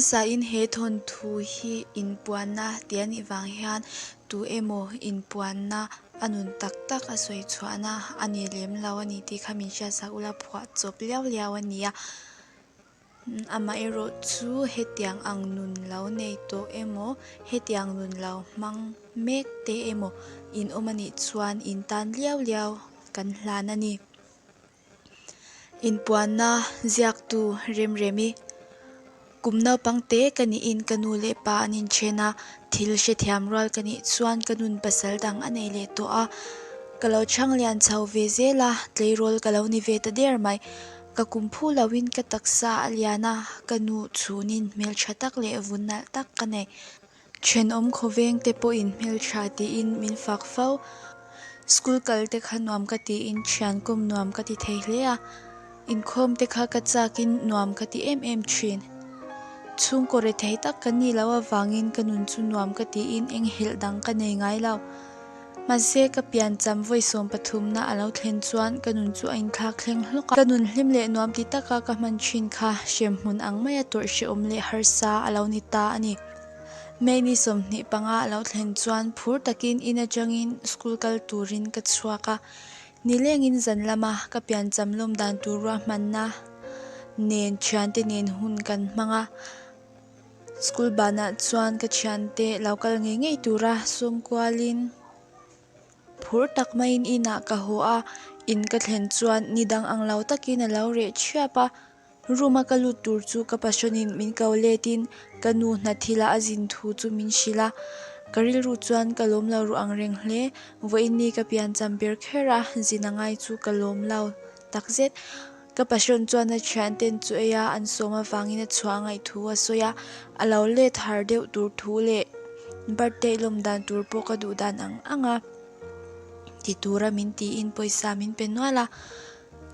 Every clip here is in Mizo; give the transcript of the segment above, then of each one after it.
hmasain he thawnthu hi inpuanna tih a nih vang hian tu emaw inpuanna a nun tak tak a sawi chhuahna a ni lem lo a ni tih kha min hriatsak ula phuah chawp liau liau a ni a. Amaherawh chu hetiang ang nun lo nei tawh emaw hetiang nun lo hmang mek te emaw in awm a nih chuan in tan liau liau kan hlan a ni. Inpuanna ziaktu Remremi Kum naupang te ka nihin ka nu leh pa an inthen a, thil hrethiam rual ka nih chuan ka nun pasal dang a nei leh tawh a. Ka lo chhang lian chho ve zel a, tleirawl ka lo ni ve ta der mai. Ka kum phu loin ka taksa a lian a, ka nu chhunin hmeltha tak leh vun nalh tak ka nei. Thenawm khawveng te pawhin hmeltha tiin min fak fo. School kal te kha nuam ka tiin thian kawm nuam ka ti thei hle a, inkhawm te kha ka chakin nuam ka ti em em thin. Chhungkaw rethei tak ka nih loh avangin ka nun chu nuam ka tiin enghelh dang ka nei ngai lo. Mahse ka piancham vawi 13 na a lo thlen chuan ka nun chu a inthlak thleng hlawk a. Ka nun hlim leh nuam ti taka ka hman thin kha hremhmun ang maia tawrh hrehawm leh harsa a lo ni ta a ni. May ni 25 a lo thlen chuan phur takin in atangin school kal turin ka chhuak a. Nilengin zan lama ka piancham lawm dan tur ruahmanna nen thiante nen hun kan hmang a. School banah chuan ka thiante lo kal ngei ngei tura sawm kualin phur tak maiin inah ka haw a. In ka thlen chuan ni dang ang lo takin a lo reh thiap a. Room a ka lut tur chu ka pasawnin min ko letin ka nu hna thila a zin thu chu min hrilh a. Ka rilru chuan ka lawm lo ruh ang reng hle. Vawiin ni ka piancham ber kher a, zin a ngai chu ka lawm lo takzet. Ka passion chuan a thianten chu ei a an sawm avangin a chhuah ngaih thu a sawi a, a lo let har deuh tur thu leh birthday lawm dan tur pawh ka duh dan ang ang a ti tura min tiin pawisa min pe nual a.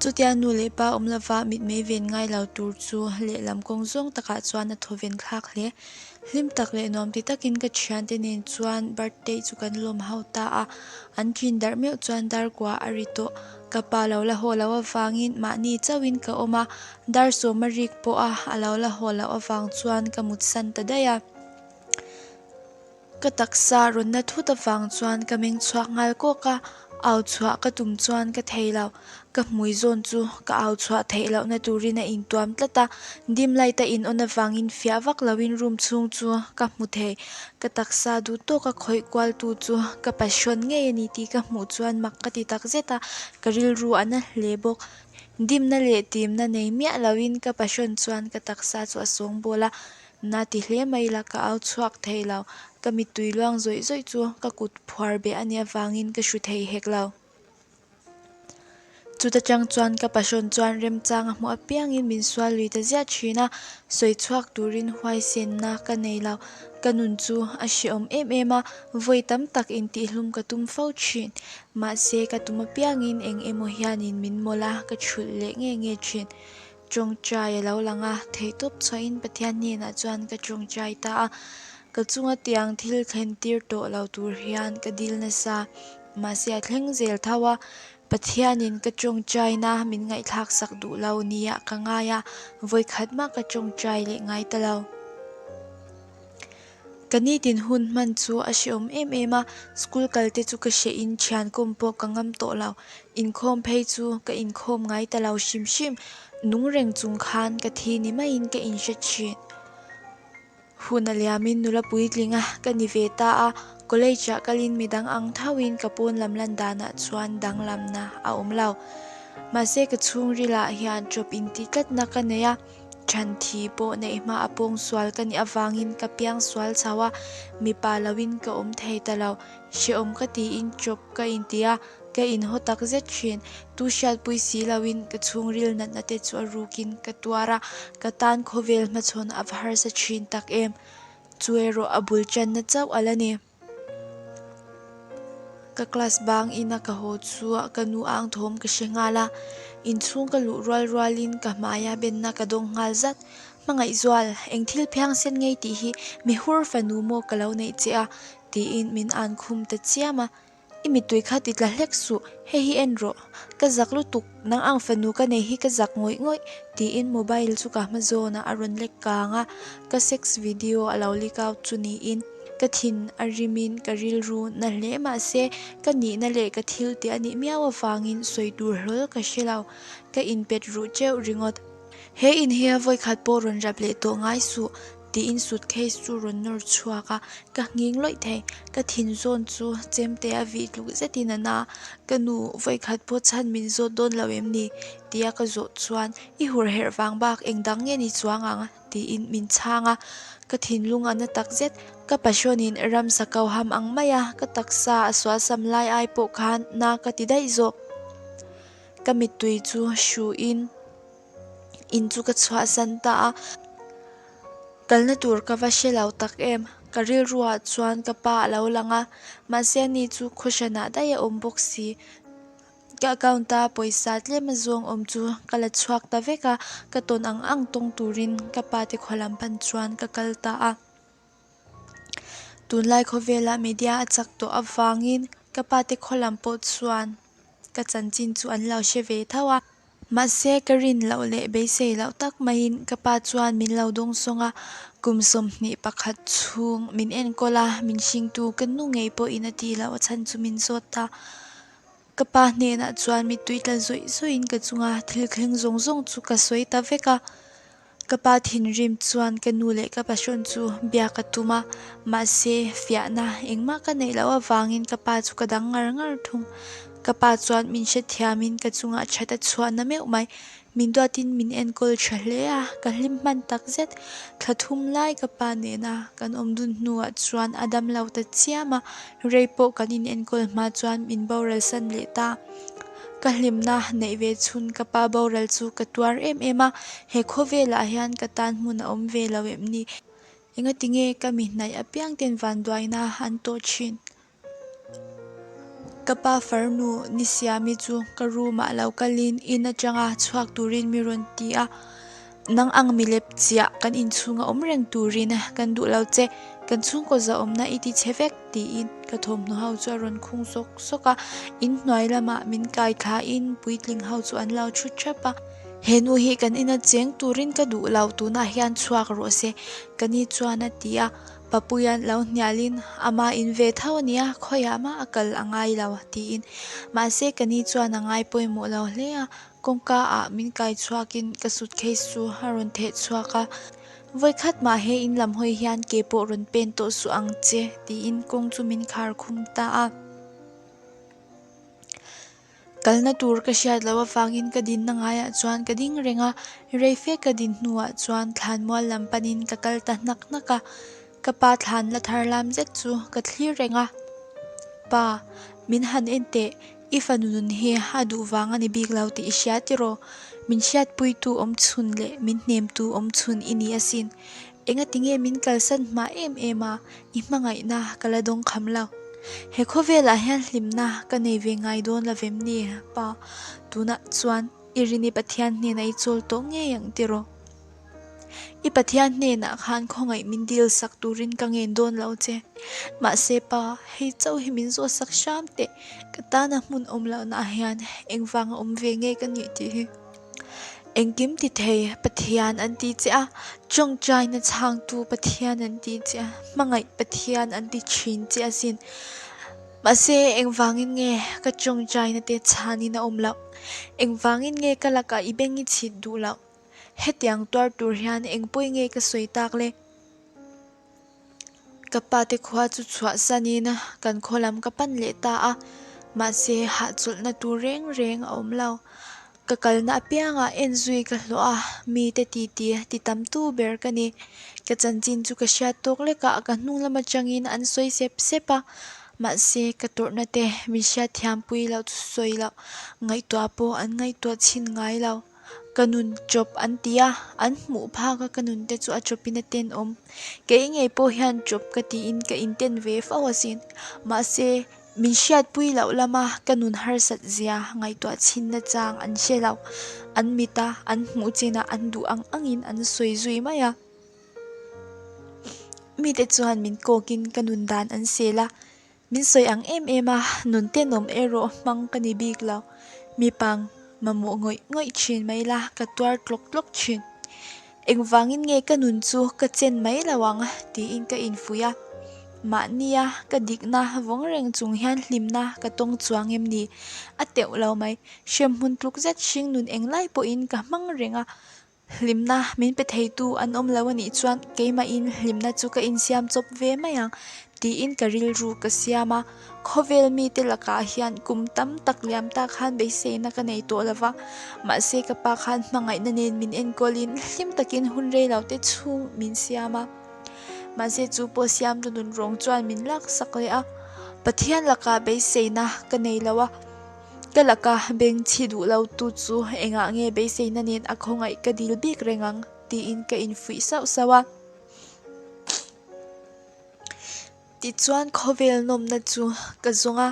Chutia nu leh pa awm lova mitmei ven ngai lo tur chu lehlam kawng zawng takah chuan a thaw ven thlak hle. Hlim tak leh nuam ti takin ka thiante nen chuan birthday chu kan lawm ho ta a, an ṭin darh meuh chuan dar kua a ri tawh. Ka pa lo la haw loh avangin mahni chauhin ka awm a, dar sawma rik pawha a lo la haw loh avang chuan ka mutsan ta daih a. Ka taksa rawn na thut avang chuan ka meng chhuak nghal kawk a, au chhuah ka tum chuan ka thei lo. Ka hmui zawn chu ka au chhuah theih lohna turin a intuam tlat a, dim light a in on avangin fiah vak loin room chhung chu ka hmu thei. Ka taksa duh tawka khawih kual tu chu ka passion ngei a ni tih ka hmuh chuan mak ka ti tak zet a, ka rilru a na hle bawk. Dimna leh timna nei miah loin ka passion chuan ka taksa chu a sawngbawl a, Na ti hle mai la ka au chhuak thei lo, ka mittui luang zawih zawih chu ka kut phuar beh a nih avangin ka hru thei hek lo. Chuta tang chuan ka passion chuan remchang a hmuh apiangin min sual lui ta ziah thin a, sawi chhuak turin huaisenna ka nei lo. Ka nun chu a hrehawm em em a, vawi tam tak intihhlum ka tum fo thin. Mahse ka tum apiangin eng emaw hianin min mawlh a, ka thulh leh nge nge thin. Tawngtai a lo lang a, theihtawp chhuahin Pathian hnenah chuan ka tawngtai ta a, ka chunga tiang thil thlen tir tawh lo tur hian ka dil nasa, mahse a thleng zel tho a, Pathianin ka tawngtaina min ngaihthlak sak duh lo nia ka ngai a, vawikhat mah ka tawngtai leh ngai ta lo. Ka nitin hun hman chu a hrehawm em em a, school kal te chu ka hreh in thian kawm pawh ka ngam tawh lo, inkhawm phei chu ka inkhawm ngai ta lo hrim hrim, nung reng chung khan ka thi ni maiin ka inhre thin. Hun a liamin nula puitling a ka ni ve ta a, college ah kalin midang ang thauhin ka pawn lam lan danah chuan danglamna a awm lo. Mahse ka chhungrilah hian chawp intih tlatna ka nei a. Than thi pawh neih hma a pawng sual ka nih avangin ka piang sual chho a, mipa loin ka awm thei ta lo. Hrehawm ka tiin chawp ka inti a, ka inhaw tak zet thin. Tu hriatpui si loin ka chhungril natna te chu a rukin ka tuar a, ka tan khawvel hmachhawn a va harsa thin tak em. Chu erawh a bul channa chauh a la ni. Ka class bang ina ka haw chu ka nu ang thawm ka hre nghal a, inchhung ka luh rual rualin ka hmaia benna ka dawng nghal zat. Hmangaihzual, eng thil phiangsen ngei tih hi mi hur fanu maw ka lo neih che a? tiin min an khum ta chiam a. I mittui kha ti tla hlek suh, hei hi en rawh. Ka zak lutuk, nang ang fanu ka nei hi ka zak ngawih ngawih, tiin mobile chu ka hma zawnah a rawn lek kang a, ka sex video a lo leak out chu niin ka thin a rimin ka rilru na hle mahse ka nihna leh ka thil tih a nih miau avangin sawi tur hlawl ka hre lo, ka inpet ruh teuh ringawt. He in hi a vawikhat pawh rawn rap leh tawh ngai suh, tiin suitcase chu rawn nawr chhuak a, ka nghing lawih thei. Ka thin zawn chu chemte a vih tluk zetin a na, Ka nu, vawikhat pawh chhan min zawt dawn lo em ni? tia ka zawh chuan, I hur herh vang bak eng dang nge ni chuang ang? tiin min chhang a, ka thinlung a na tak zet. Ka pasawnin ramsa ko ham ang mai a, ka taksa a sualsam lai ai pawh khan na ka ti daih zawk. Ka mittui chu hruin in chu ka chhuahsan ta a, kalna tur ka va hre lo tak em. Ka rilruah chuan ka pa a lo lang a, mahse ani chu khawhranah daih a awm bawk si. Ka account a pawisa tlem a zawng awm chu ka la chhuak ta vek a, ka tawn ang ang tawng turin ka pa te khaw lam pan chuan ka kal ta a. Tunlai khawvelah media a chak tawh avangin ka pa te khaw lam pawh chuan ka chanchin chu an lo hre ve tho a. Mahse ka rin loh leh beisei loh tak maiin ka pa chuan min lo dawngsawng a, kum 21 chhung min enkawl a, min hringtu ka nu ngei pawhin a tih loh a chhan chu min zawt ta. Ka pa hnenah chuan mittui tla zawih zawihin ka chunga thil thleng zawng zawng chu ka sawi ta vek a. Ka pa thinrim chuan ka nu leh ka passion chu biak a tum a, mahse fiahna engmah ka neih loh avangin ka pa chu ka dang ngar ngar thung. Ka pa chuan min hrethiamin ka chungah that a chhuah na meuh mai. Min duatin min enkawl tha hle a, ka hlim hman tak zet. Thla thum lai ka pa nena kan awm dun hnuah chuan a dam lo ta chiam a, rei pawh kan inenkawl hma chuan min boral san leh ta. Ka hlimna neih ve chhun ka pa boral chu ka tuar em em a, he khawvelah hian ka tan hmun a awm ve lo em ni? Engatinge ka mi hnaih apiang ten vanduaina an tawh thin? Ka pa farnu ni siami chu ka room ah lo kalin in atanga chhuak turin mi rawn ti a, Nang ang milep chiah kan inchhunga awm reng turin kan duh lo che, kan chhungkaw zahawmna i ti chhe vek tiin ka thawmhnaw ho chu a rawn khung sawk sawk a, inhnuai lamah min kai thlain puitling ho chu an lo thu thap a. He nu hi kan ina cheng turin ka duh lo, tunah hian chhuak rawh se ka ni chuan a ti a, Papuia'n lo hnialin ama in ve tho a nia, khawiah mah a kal a ngai lo tiin. Mahse ka ni chuan a ngai pawimawh lo hle a, kawngka ah min kai chhuakin ka suitcase chu a rawn theh chhuak a. Vawikhat mah he in lam hawi hian ke pawh rawn pen tawh suh ang che tiin kawng chu min khar khum ta a. Kalna tur ka hriat loh avangin ka dinna ngaiah chuan ka ding reng a, rei fe ka din hnuah chuan thlanmual lam panin ka kal ta hnak hnak a, ka pa thlan la thar lam zet chu ka thlir reng a. Pa, min han en teh, i fanu nun hi a duh vang a ni bik lo tih i hria tiraw? Min hriatpuitu awm chhun leh min hnemtu awm chhun i ni asin. Engatinge min kalsan hma em em a, i hmangaihna ka la dawng kham lo. He khawvelah hian hlimna ka nei ve ngai dawn lo vem ni, pa? Tunah chuan i rini Pathian hnenah i chawl tawh ngei ang tiraw? I Pathian hnenah khan khawngaih min dil sak turin ka ngen dawn lo che. Mahse pa, hei chauh hi min zawh sak hram teh, ka tana hmun awm lohnaah hian engvanga awm ve nge ka nih tih hi. Engkim ti thei Pathian an ti che a, tawngtaina chhangtu Pathian an ti che a, hmangaih Pathian an ti thin che asin. Mahse, engvangin nge ka tawngtaina te chhanin a awm loh? Engvangin nge ka lakah i beng i chhit duh loh? Hetiang tuar tur hian engpawi nge ka sawi tak le? Ka pa te khua chu chhuahsanin kan khaw lam ka pan leh ta a, mahse hahchawlhna tur reng reng a awm lo. Ka kalna apiangah en zui ka hlawh a, mite titi ti tamtu ber ka ni. Ka chanchin chu ka hriat tawk lekah ka hnung lam atangin an sawi sep sep a, mahse ka tawrhna te min hriatthiampui loh chu sawi loh, ngaihtuah pawh an ngaihtuah chhin ngai lo. Ka nun chawp an ti a, an hmuh phak a ka nun te chu a chawpin a tenawm. Kei ngei pawh hian chawp ka tiin ka inten ve fo asin. Mahse, min hriatpui loh lama ka nun harsat zia ngaihtuah chhinna chang an hre lo. An mit a, an hmuh chinah an duh ang angin an sawi zui mai a. Mite chuan min kawkin ka nun dan an sel a. Min sawi ang em em a, nun tenawm erawh hmang ka ni bik lo. Mipang mamawh ngawih ngawih thin mai la, ka tuar tlawk tlawk thin. Engvangin nge ka nun chu ka chen mai lo ang tiin ka infuih a. Mahnia ka dikna vawng reng chung hian hlimna ka tawng chuang em ni? A teuh lo mai. Hremhmun tluk zet hring nun englai pawhin ka hmang reng a. Hlimna min pe theitu an awm lo a nih chuan keimahin hlimna chu ka insiam chawp ve mai ang tiin ka rilru ka siam a. Khawvel mite lakah hian kum tam tak liam ta khan beiseina ka nei tawh lo va, mahse ka pa khan hmangaihna nen min enkawlin hlim takin hun rei lo te chhung min siam a. Mahse chu pawh siamtu nun rawng chuan min laksak leh a, Pathian lakah beiseina ka nei lo a, ka laka bengchhi duh lo tu chu engah nge beiseina nen a khawngaih ka dil bik reng ang tiin ka infuih sauh sauh a. Tichuan khawvel nawmna chu ka zawng a,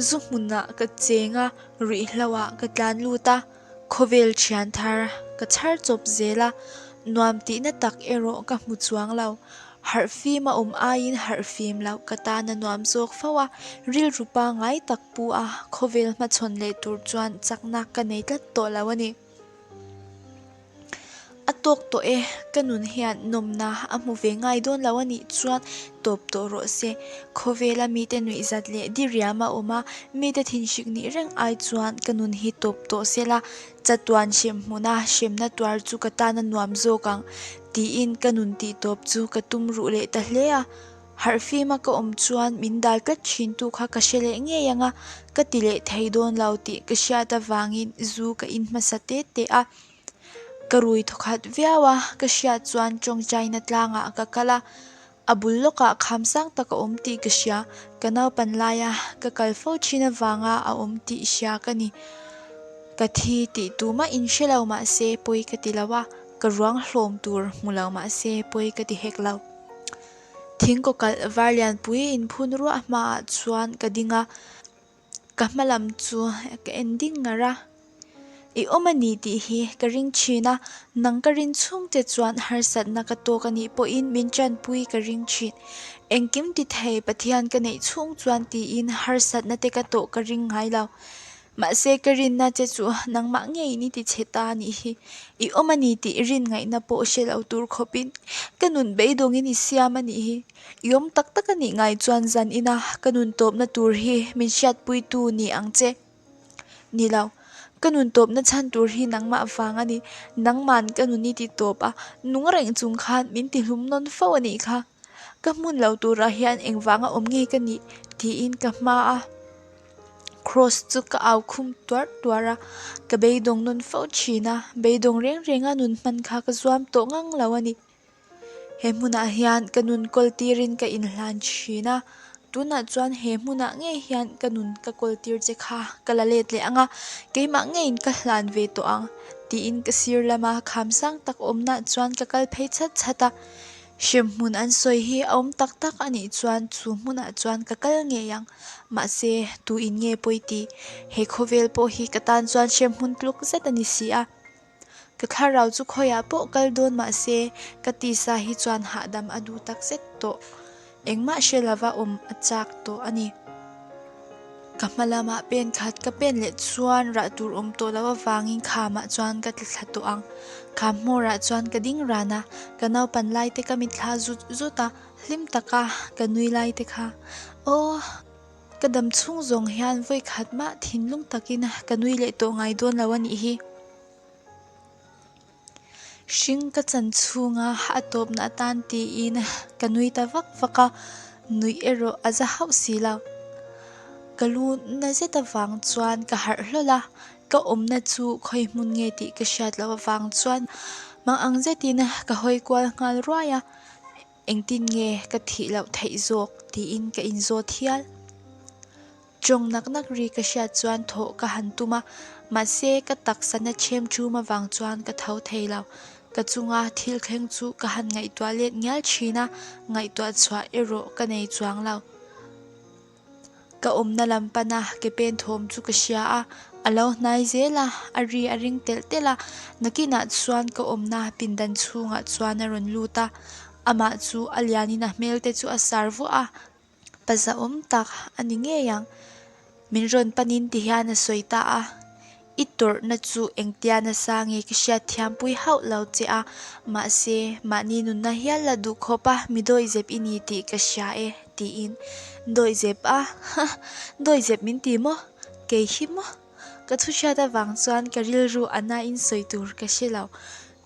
zu hmunah ka cheng a, ruihhlo ah ka tlan lut a, khawvel thian thar ka chhar chawp zel a, nuam tihna tak erawh ka hmu chuang lo. Harhfim a awm aiin harhfim loh ka tan a nuam zawk fo a, rilru pangngai tak pu a khawvel hmachhawn leh tur chuan chakna ka nei tlat tawh lo a ni. A tawk tawh e, ka nun hian nawmna a hmu ve ngai dawn lo a nih chuan tawp tawh rawh se. Khawvela mite nuihzat leh diriam a awm a, mite thinhrik nih reng ai chuan ka nun hi tawp tawh se la, chatuan hrem hmuna hremna tuar chu ka tan a nuam zawk ang tiin ka nun tih tawp chu ka tum ruh leh ta hle a. Harhfima ka awm chuan min dal tlat thin tu kha ka hre leh ngei ang a, ka ti leh thei dawn lo tih ka hriat avangin zu ka in hmasa te te a. Ka rui thawkhat viau a, ka hriat chuan tawngtaina tlangah ka kal a, a bul lawkah kham sang tak a awm tih ka hria, ka naupan laia ka kal fo thin avanga a awm tih hria ka ni. Ka thi tih tumah in hre lo mahse pawi ka ti lo a, ka ruang hlawm tur hmu lo mahse pawi ka ti hek lo. Thingkawkalh var lianpui inphun ruah hmaah chuan ka ding a, ka hma lam chu ka en ding ngar a. I awm a ni tih hi ka ring thin a, nang ka rin chhung che chuan harsatna ka tawk a nih pawhin min tanpui ka ring thin. Engkim ti thei Pathian ka neih chhung chuan tiin harsatna te ka tawh ka ring ngai lo. Mahse ka rinna che chu nangmah ngeiin i ti chhe ta a nih hi. I awm a ni tih rin ngaihna pawh hre lo tur khawpin ka nun beidawngin i siam a nih hi. I awm tak tak a nih ngai chuan zan ina ka nun tawpna tur hi min hriatpuitu ni ang che. Ni lo, ka nun tawpna chhan tur hi nangmah vang a ni. Nangman ka nun i ti tawp a, nung reng chung khan min ti hlum nawn fo a nih kha. Ka hmun lo turah hian engvanga awm nge ka nih tiin ka hma a. Cross chu ka au khum tuarh tuarh a, ka beidawng nawn fo thin a, beidawng reng renga nun hman kha ka zuam tawh ngang lo a ni. He hmunah hian ka nun kawl tirin ka inhlan thin a, tunah chuan he hmunah ngei hian ka nun ka kawl tir che kha ka la let leh ang a, keimah ngeiin ka hlan ve tawh ang tiin ka sir lama kham sang tak awmnah chuan ka kal phei chhat chhat a. Hremhmun an sawi hi a awm tak tak a nih chuan chu hmunah chuan ka kal ngei ang. Mahse, tu in nge pawi ti? He khawvel pawh hi ka tan chuan hremhmun tluk zet a ni si a. Ka thlarau chu khawiah pawh kal dawn mahse, ka tisa hi chuan hahdam a duh tak zet tawh. Engmah hre lova awm a chak tawh a ni. Ka hma lamah pen khat ka pen leh chuan rah tur awm tawh loh avangin khamah chuan ka tla thla tawh ang. Kham hmawrah chuan ka ding ran a, ka naupan lai te ka mitthla zut zut a, hlim taka ka nui lai te kha. Aw! Ka dam chhung zawng hian vawi khat mah thinlung takin ka nui leh tawh ngai dawn lo a nih hi. Hring ka chan chhunga a tawpna atan tiin ka nui ta vak vak a, nuih erawh a za hauh si lo. Ka lu na zet avang chuan ka harh hlawl a, ka awmna chu khawi hmun nge tih ka hriat loh avang chuan mang ang zetin ka hawi kual nghal ruai a. Engtin nge ka thih loh theih zawk tiin ka inzawt hial. Tawng nak nak ri ka hriat chuan thawh ka han tum a, mahse ka taksa na ṭhem ṭum avang chuan ka tho thei lo. Ka chunga thil thleng chu ka han ngaihtuah let ngial ṭhin a, ngaihtuah chhuah erawh ka nei chuang lo. Ka awmna lam pana ke pen thawm chu ka hria a, a lo hnai zel a, a ri a ring telh telh a, nakinah chuan ka awmna pindan chhungah chuan a rawn lut a, amah chu a lianin a hmel te chu a sar vuah a. Pa zahawm tak a ni ngei ang. Min rawn panin ti hian a sawi ta a, I tawrhna chu engtia nasa nge ka hriat thiampui hauh lo che a, mahse mahni nunna hial la duh khawp a mi dawihzep i ni tih ka hria e, tiin. Dawihzep a? Hah! Dawihzep min ti maw? Kei hi maw? Ka thu hriat avang chuan ka rilru a nain sawi tur ka hre lo.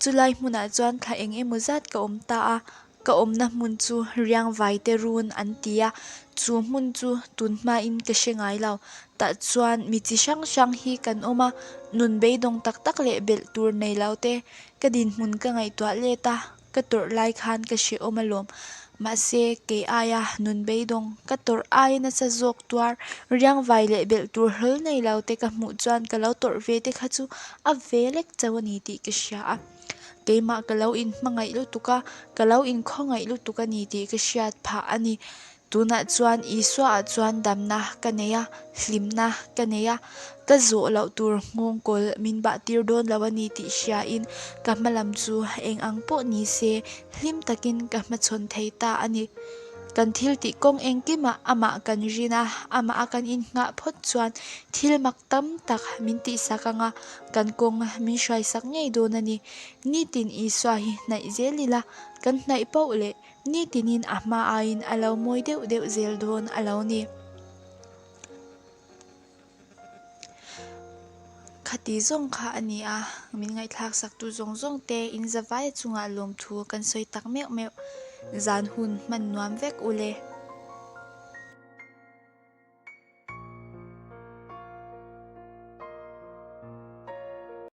Chulai hmunah chuan thla eng emaw zat ka awm ta a, Ka awmna hmun chu Riangvaite run an ti a, chu hmun chu tun hmain ka hre ngai lo. Tah chuan mi chi hrang hrang hi kan awm a, nun beidawng tak tak leh belh tur nei lo te. Ka dinhmun ka ngaihtuah let a, ka tawrh lai khan ka hrehawm alawm. Mahse, kei aia nun beidawng ka tawrh aia nasa zawk tuar Riangvai leh belh tur hlawl nei lo te ka hmuh chuan ka lo tawrh ve te kha chu a ve lek chauh a ni tih ka hria a. Keimah ka lo inhmangaih lutuk a, ka lo inkhawngaih lutuk a ni tih ka hriat phah a ni. Tunah chuan Isuaah chuan damna ka nei a, hlimna ka nei a, ka zawh loh tur nghawngkawl min bah tir dawn lo a ni tih hriain ka hma lam chu eng ang pawh ni se hlim takin ka hmachhawn thei ta a ni. Kan thil tih kawng engkimah amah kan rin a, amah a kan innghah phawt chuan thil mak tam tak min tihsak ang a, kan kawng min hruaisak ngei dawn a ni. Nitin Isua hi hnaih zel ila, kan hnaih poh leh nitinin a hma aiin a lo mawi deuh deuh zel dawn a lo ni. Khati zawng kha a ni a, min ngaihthlak saktu zawng zawng te in zavaia chungah lawmthu kan sawi tak meuh meuh. Zan hun hman nuam vek u le.